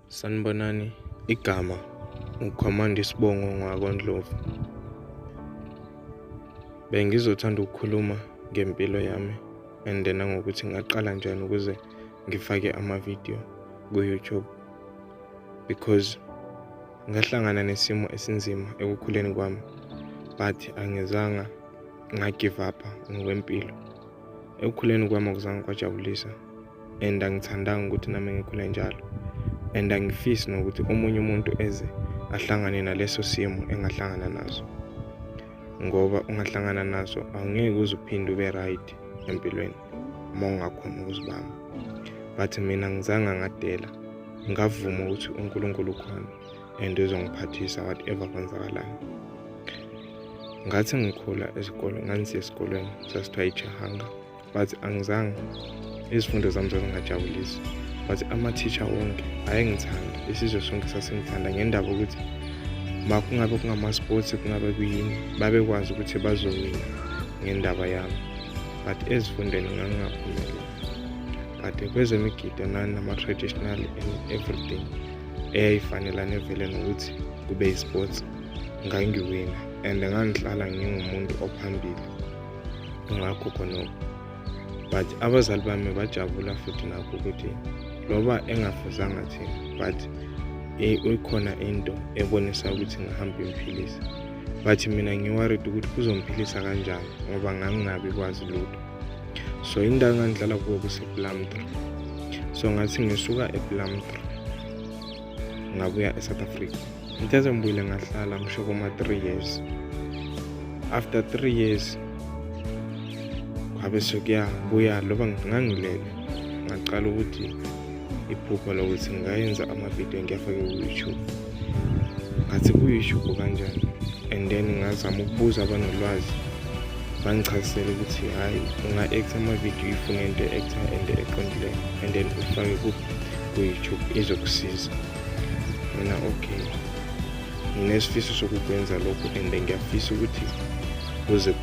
Sanibonani, igama uKhomanda isibongo ngwakwaNdlovu. Bengizothanda ukukhuluma ngempilo yami and nangokuthi ngaqala njani ukuze ngifake ama-video ku-YouTube because ngahlangana nesimo esinzima ekukhuleni kwami, but angizanga nga-give up ngokwempilo. Ekukhuleni kwami akuzange kwajabulisa and angithandanga ukuthi nami ngikhule njalo, and angifisi nokuthi omunye umuntu eze ahlangane naleso simo engahlangana naso, ngoba ungahlangana naso angeke uze uphinde ube right empilweni uma ungakhona ukuzibamba. But mina ngizange ngadela, ngavuma ukuthi uNkulunkulu ukhona and uzongiphathisa whatever kwenzakalayo. Ngathi ngikhula esikole, ngangisiya esikolweni sasithiwa iJahanga, but angizange, izifundo zami zazingajabulisi, but ama-teacher wonke ayengithanda, isizwe sonke sasingithanda ngendaba ukuthi makungabe kungama-sports, kungabe kuyini, babekwazi ukuthi bazowina ngendaba yami. But ezifundweni ngangingaphumeleli, but kwezemigido nama-traditional and everything eyayifanelane vele nokuthi kube yi-sports, ngangiwina and ngangihlala ngingumuntu ophambili ngakho khonokho. But abazali bami bajabula futhi nakho ukuthi loba engafuzanga thina, but ikhona into ebonisa ukuthi ngihambe imphilisa. But mina ngi-worried ukuthi kuzomphilisa kanjani ngoba ngangingabi kwazi lutho. So indawo engangihlala kuyo kuse-Plumtree. So ngathi ngisuka ePlumtree ngabuya eSouth Africa. Ngithe sengibuyile ngahlala ngisho koma-3 years. After 3 years kwabe sekuyabuya, loba ngangilele, ngaqala ukuthi iphupho lokuthi ngingayenza amavidiyo ngiyafake ku-YouTube. Ngathi ku-YouTube kanjani? And then ngazama ukubuza abanolwazi, bangichazisela ukuthi hhayi, unga-act amavidiyo if unento e-actor and eqondileyo and then ufake ku-YouTube, izokusiza. Mina okay, nginesifiso sokukwenza lokhu and ngiyafisa ukuthi kuze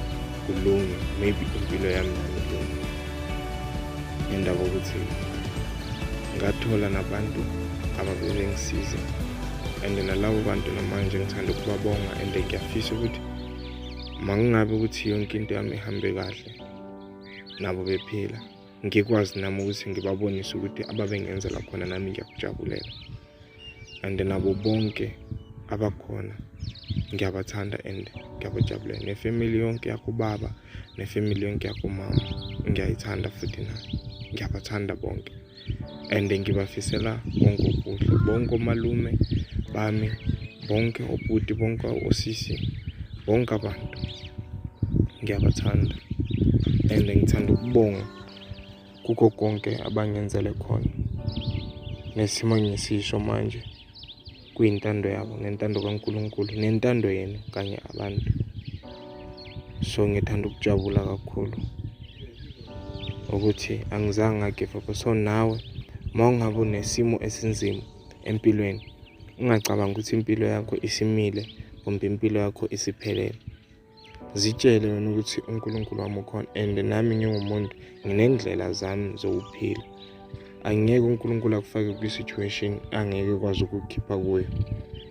kulunge, maybe impilo yami nami ilunge. Ngendaba ukuthi ngathola nabantu ababebengisiza and nalabo bantu namanje ngithanda ukubabonga and ngiyafisa ukuthi makungabe ukuthi yonke into yami ihambe kahle nabo bephila, ngikwazi nami ukuthi ngibabonise ukuthi ababengenzela khona nami ngiyakujabulela. And nabo bonke abakhona ngiyabathanda and ngiyabajabulela, nefamily yonke yakubaba nefamily yonke yakumama ngiyayithanda futhi nayo, ngiyabathanda bonke and ngibafisela konke okuhle, bonke omalume bami, bonke obhuti, bonke osisi, bonke abantu ngiyabathanda and ngithanda ukubonga kukho konke abangenzele khona. Nesimo engisisho manje kuyintando yabo nentando kaNkulunkulu nentando yenu kanye abantu. So ngithanda ukujabula kakhulu ukuthi angizange nga-give up. So nawe uma ungabe unesimo esinzima empilweni, ungacabangi ukuthi impilo yakho isimile kumbe impilo yakho isiphelele. Zitshele wena ukuthi uNkulunkulu wami ukhona and nami ngingumuntu nginendlela zami zokuphila. Angeke uNkulunkulu akufake kwi-situation angeke ukwazi ukukhipha kuyo,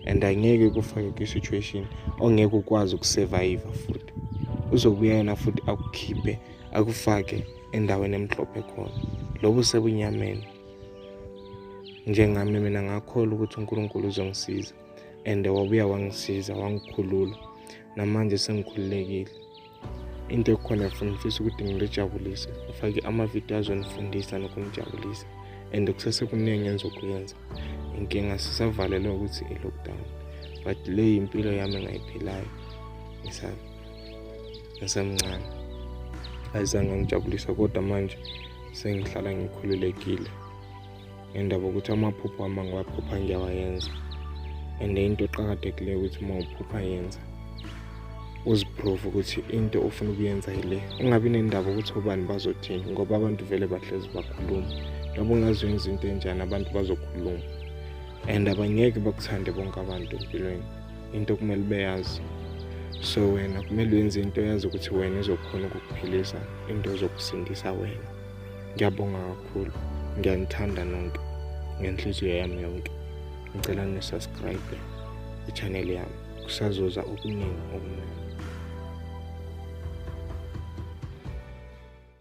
and angeke kufake kwi-situation ongeke ukwazi ukusurvive futhi. Uzobuya yena futhi akukhiphe, akufake endaweni emhlophe khona lobo usebunyameni. Njengami mina ngakholwa ukuthi uNkulunkulu uzongisiza and wabuya wangisiza, wangikhulula, namanje sengikhululekile. Into ekhona ngifisa ukuthi ngijabulise, ngifake amavidiyo azonifundisa nokunijabulisa and kusesekuningi engizokuyenza. Inkinga sisavalelwe ukuthi i-lockdown, but le impilo yami engayiphilayo ngisemncane ayizange ngijabulisa, kodwa manje sengihlala ngikhululekile ngendaba ukuthi amaphupho wami angiwaphupha ngiyawayenza. And into eqakathekileyo ukuthi uma uphupha yenza, uziprove ukuthi into ofuna ukuyenza yile, ungabi nendaba ukuthi obani bazothini, ngoba abantu vele bahlezi bakhuluma. Noma ungazenza into enjani abantu bazokhuluma and abangeke bakuthande bonke abantu empilweni. Into okumele beyazi, so wena kumele uyenze into oyazi ukuthi wena izokhona ukukuphilisa, into ezokusindisa wena. Ngiyabonga kakhulu, ngiyanithanda nonke ngenhliziyo yami yonke. Ngicela ni-subscribe i-channel yami, kusazoza okuningi okumnandi.